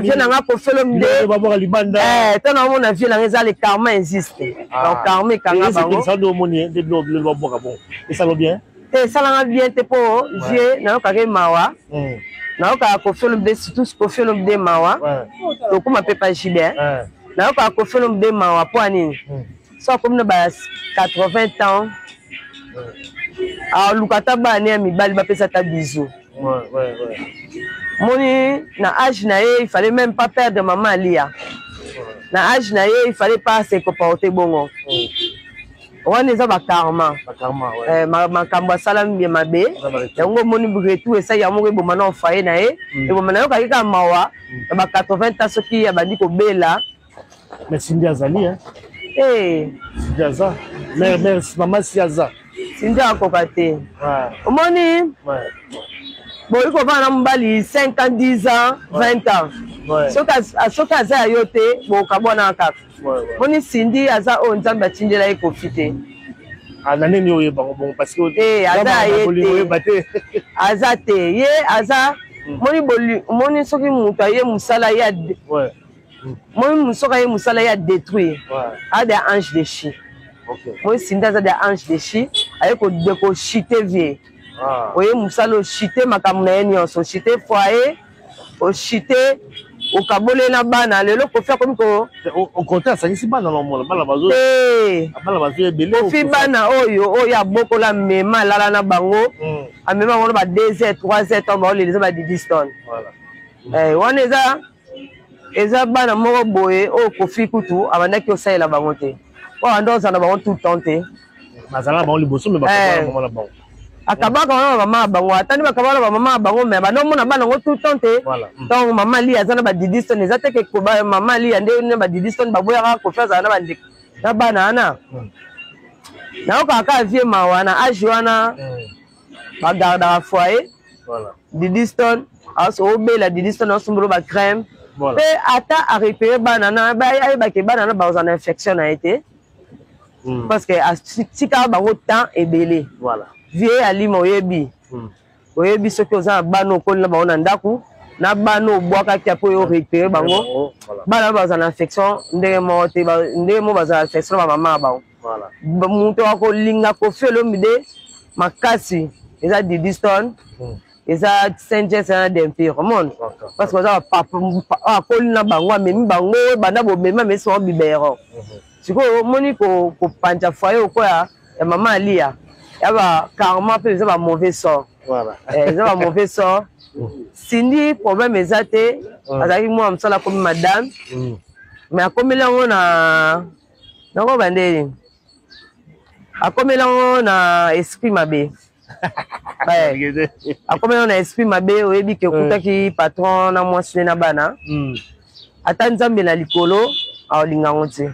Vie na nga Koffi Olomide babwaka libanda. Eh, ntango naomona vie na nga eza le karma existe. Ah. Donc karma ekanga bango. Esala nde omoni nde biloko biloko babwaka bon. Esala bien? Te, esalanga bien te mpo vie nayokaka ye mawa. Nayokaka Koffi Olomide, surtout Koffi Olomide mawa. Tokóma mpe pa JB. Nayokaka Koffi Olomide mawa mpo ya nini? So akomi na ba 80 ans, aluka ata bana ya mibali bapesa ata bisou. Moni na âge na ye, il fallait même pas perdre maman Alia. Na âge na ye, il fallait pas se comporter bongo. Wana eza bakarma, makambo asalami ya mabe yango. Omoni retour esali yango moko eboma na foyer na ye, eboma. Nayokaki kaka mawa na ba 80 ans soki abandi kobela. Mais Cindy azali, hein? Eh. Cindy aza. Mère, mère, mama si aza. Cindy akoka te. Omoni, boyi kovanda na mobali 5 ans, 10 ans, 20 ans, soki aza ya yo te, bokabwana kaka. Moni Cindy aza oyo Nzambe atindela ye Kofi te. Ah, na nini oyebango bongo? Parce que te, aza ya ye te, aza te, ye aza. Moni, moni soki moto aye mosala ye, moni soki aye mosala ye adétruire, aza de ange déchu. Moi Cindy aza de ange déchu, aye kochite vie. Oye mosala, ochite makambo na ye nyonso, ochite foyer, ochite, okaboli na bana. Lelo Kofi akomi ko Au contraire, asangisi bana na omona bana bazo bana bazo ebele. Kofi, bana oyo abokola, mema alala na bango, amema bango na ba 2 heures, 3 heures, ntango baolela eza ba Didi Stone. Wana eza bana moko boye oyo Kofi kutu abandaki kosalela bango te, oyo abanda kozala na bango tout le temps te. Bazala na bango liboso, me bakabaka mama na bango. Akabaka wana bamama ya bango, atandi bakabaka na bamama ya bango, me banda omona bana yango tout le temps te. Donc mama Lia aza na baDidi Stone, eza te ke mama Lia nde na baDidi Stone baboyaka Kofi azala na bandeko na bana wana. Nayokaka kaka vie mawa na age wana, bagardaka foyer. Didi Stone obela, Didi Stone aosombolo bacrème mpe ata arécupéré bana na ayebake bana na bazala na infection na ye te, parce que atikaka bango temps ebele. Vie alima, oyebi, oyebi soki oza na bana, okoli na bango na ndako na bana obwakaki, apo oyo récupéré bango, bana bazala na infection ndenge moko te, ndenge moko bazala na infection na bamama na bango. Moto akolinga Kofi Olomide makasi eza Didi Stone, eza Saint James na d'Empire omone, parce que baza bapapa akoli na bango, amemi bango banda bomemi, amesi bango biberon. Sikoyo omoni kopanza foyer okoya ya mama Alia ya bakarma mpe eza bamauvais sort, eza bamauvais sort. Cindy, problème eza te, azalaki mwana mosala, akomi madame, mais akomeli yango na nakoba ndeni, akomeli yango na esprit mabe, akomeli yango na esprit mabe. Oyebi ke okutaki patron na mwasi ne na bana, ata Nzambe na likolo aolinga yango te,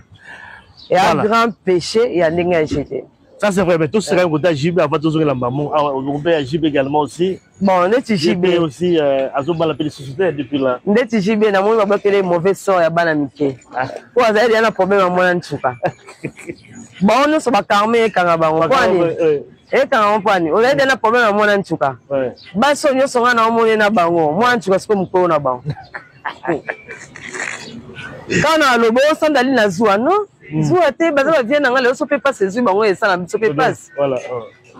eya grand péché ya ndenge ya jete. Ça c'est vrai, mais tout sera côté JB avant tout la maman. Ah, on peut JB également aussi. Bon, neti JB aussi azobala pe lisusu te depuis là. Ndeti JB, namoni babwakele mauvais sort ya bana mike po azali deya na problème ya mwana nsuka. Bango nyonso bakarme ekanga bango po ani ekanga bango po ani ozali deya na problème ya mwana nsuka. Basi oyo nyonso ngai na omoni na bango mwana nsuka, sikoyo mokolo na bango kaka na aloba osandali na zuwa no zuwa te, baza bavie na ngai lelo so mpe mpasi ezwi bango, esala biso mpe mpasi.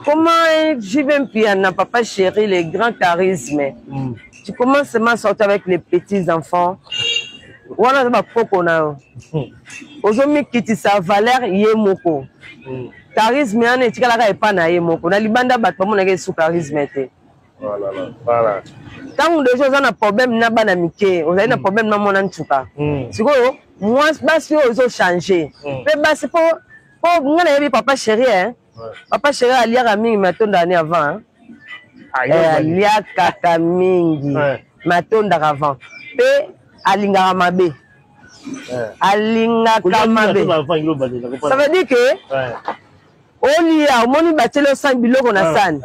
Comment JB Mpiana, papa chéri, les grands charismes, tu commences seulement à sortir avec les petits enfants. Wana eza bakoko na yo, ozomikitisa valeur ye moko. Charisme wana etikalaka epa na ye moko na libanda, bato bamonaka esu charisme te. Ntango deja oza na problème na bana mike, ozali na problème na mwana nsuka. Sikoyo basi oyo ezochange mpe basi po ngai nayebi papa chéri, eh? Papa chéri aliaka mingi me atondaka ni avant. Aliakaka mingi me atondaka avant, mpe alingaka mabe, alingaka mabe. Ça veut dire que olia, omoni batieli osani biloko na sani,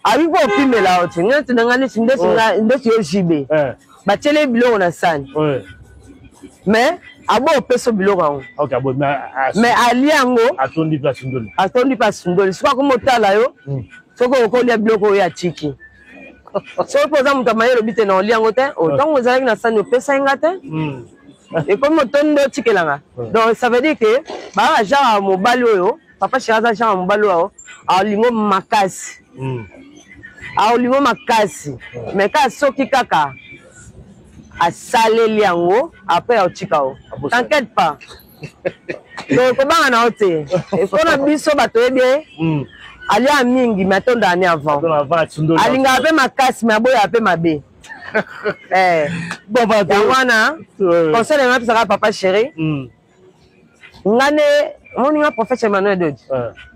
abi mpo opimela yo te. Neti na ngai, neti ndeti yo JB, batieli biloko na sani, mais abo opesa biloko yango, mais alia yango. Atondi mpe asundoli. Atondi mpe asundoli. Soki akomi otala yo, soki okolia biloko oyo atiki. Soki mpo oza moto ya mayele, obi te na olia yango te. Ntango ezalaki na sani, opesai nga te. Ekomi otondi nde otikelanga. Donc ça veut dire que baa genre ya mobali oyo, papa chéri aza genre ya mobali oyo aolingo makasi, aolingo makasi, mais kaka soki kaka asaleli yango, après aotika o. T'inquiète pas, donc kobanga na yo te. Mpona biso bato oyebi ye, alia mingi mais atondaka ni avant. Alingaka mpe makasi mais aboyaka mpe mabe. Yango wana conseil na nga apesaka papa chéri, nga nde omoni nga prophète Emmanuel Dodi,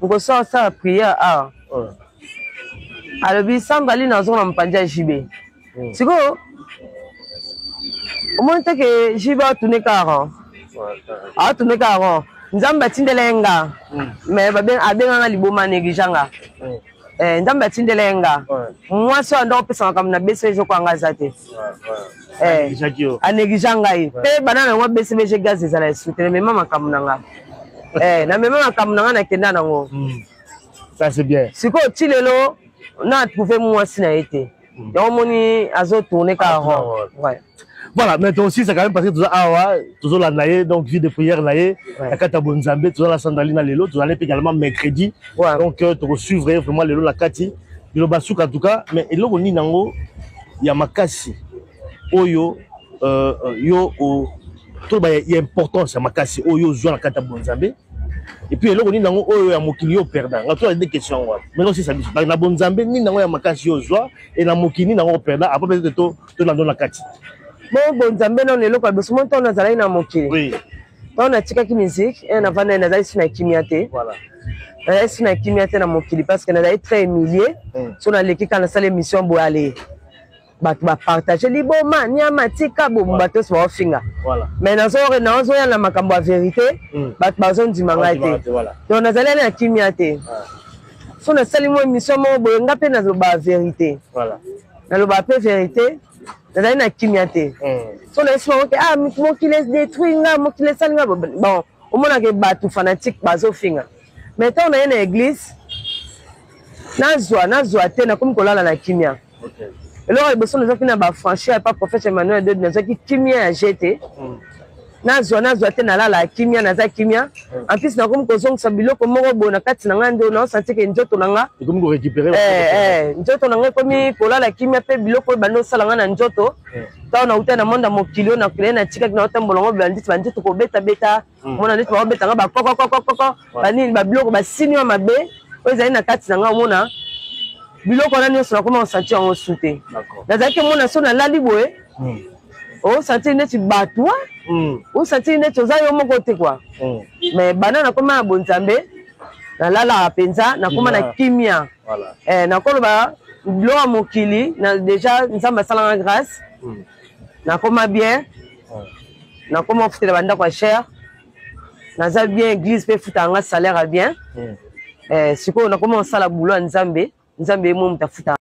nkoso asala prière awa, alobi Sandra Lina azonga na mopanzi ya JB. Sikoyo omoni te ke JB atune kaka rond, aotune kaka rond. Nzambe atindela ye nga, mais abenganga liboma, néglige nga. Nzambe atindela ye nga mwasi oyo anda kopesa makambo na BCG ko anga aza te, anéglige ngai mpe bana nango. BCBG gaz ezala esu te. Namema makambo na nga, namema makambo na nga, nakenda nango. Ça, c'est bien. Sikoyo ti lelo na trouve mwasi na ye te. Yango omoni azotourne kaka rond, ouais. Voilà, mais toi aussi, c'est quand même parce que toza awa, tozolanda ye, donc vie de prière na ye na kati ya bonzambe. Toza na Sandra Lina lelo, tozali mpe également mercredi. Donc tokosuivre ye vraiment lelo na kati liloba suka en tout cas. Mais eloko nini yango ya makasi oyo yo toloba ya importance ya makasi oyo ozwa na kati ya bonzambe, et puis eloko nini yango oyo ya mokili yo perda? Nga toza deux questions yango wana. Mais osisa biso na bonzambe, nini yango ya makasi yo ozwa, e na mokili nini yango operda? Après peut-être tolanda na kati. Bon, bonzambe nano eloko ya liboso. Mo ntango nazalaki na mokili, ntango natikaki musique e navanda, nazali si na kimia te. Nazali si na kimia te na mokili parce que nazali très humilié. So naleki kaka, nasala émission boye, ale bato bapartage liboma, niama, tika bo, bato nyonso baofinga. Mais nazoya na makambo ya vérité, bato bazondima ngai te. Donc nazali ali na kimia te. So nasali mo émission moko boye, nga mpe naloba vérité, naloba mpe vérité, nazali na kimia te. So nayesi bango ke ah, mokili edétruit nga, mokili esali nga. Bon, omonaka bato fanatique bazofinga, mais ntango naye na église, nazwa nazwa te, nakomi kolala na kimia. Eloko ya liboso, nazwaki na bafranchir pa prophète Emmanuel Dodi, nazwaki kimia ya jete. Nazwa nazwa te, nalala ya kimia, naza kimia. En plus nakomi kozongisa biloko moko boye na kati na ngai, nde naosanti ke nzoto na nga, nzoto na ngai ekomi kolala kimia. Mpe biloko oyo bandi osala ngai na nzoto ntango nauta na monde ya mokili oyo nakile, natikaki naotambola ngo, banditi banzoto kobetabeta, omona neti baobeta nga bakokokokoko, banini, babiloko basini ya mabe oyo ezali na kati na ngai. Omona biloko wana nyonso, nakoma kosentir yango su te. Nazalaki omona so nalali boye, osentir neti bato, osentir neti oza yo moko te kua. Mais banda nakoma ya bonzambe, nalalaka mpenza, nakoma na kimia. Nakoloba biloko ya mokili na déjà Nzambe asalanga grâce, nakoma bien, nakoma ofutela bandako ya cher, naza bien, église mpe efutaka nga salaire ya bien. Sikoyo nakoma kosala boulot ya Nzambe, Nzambe ye mo moto afutaka.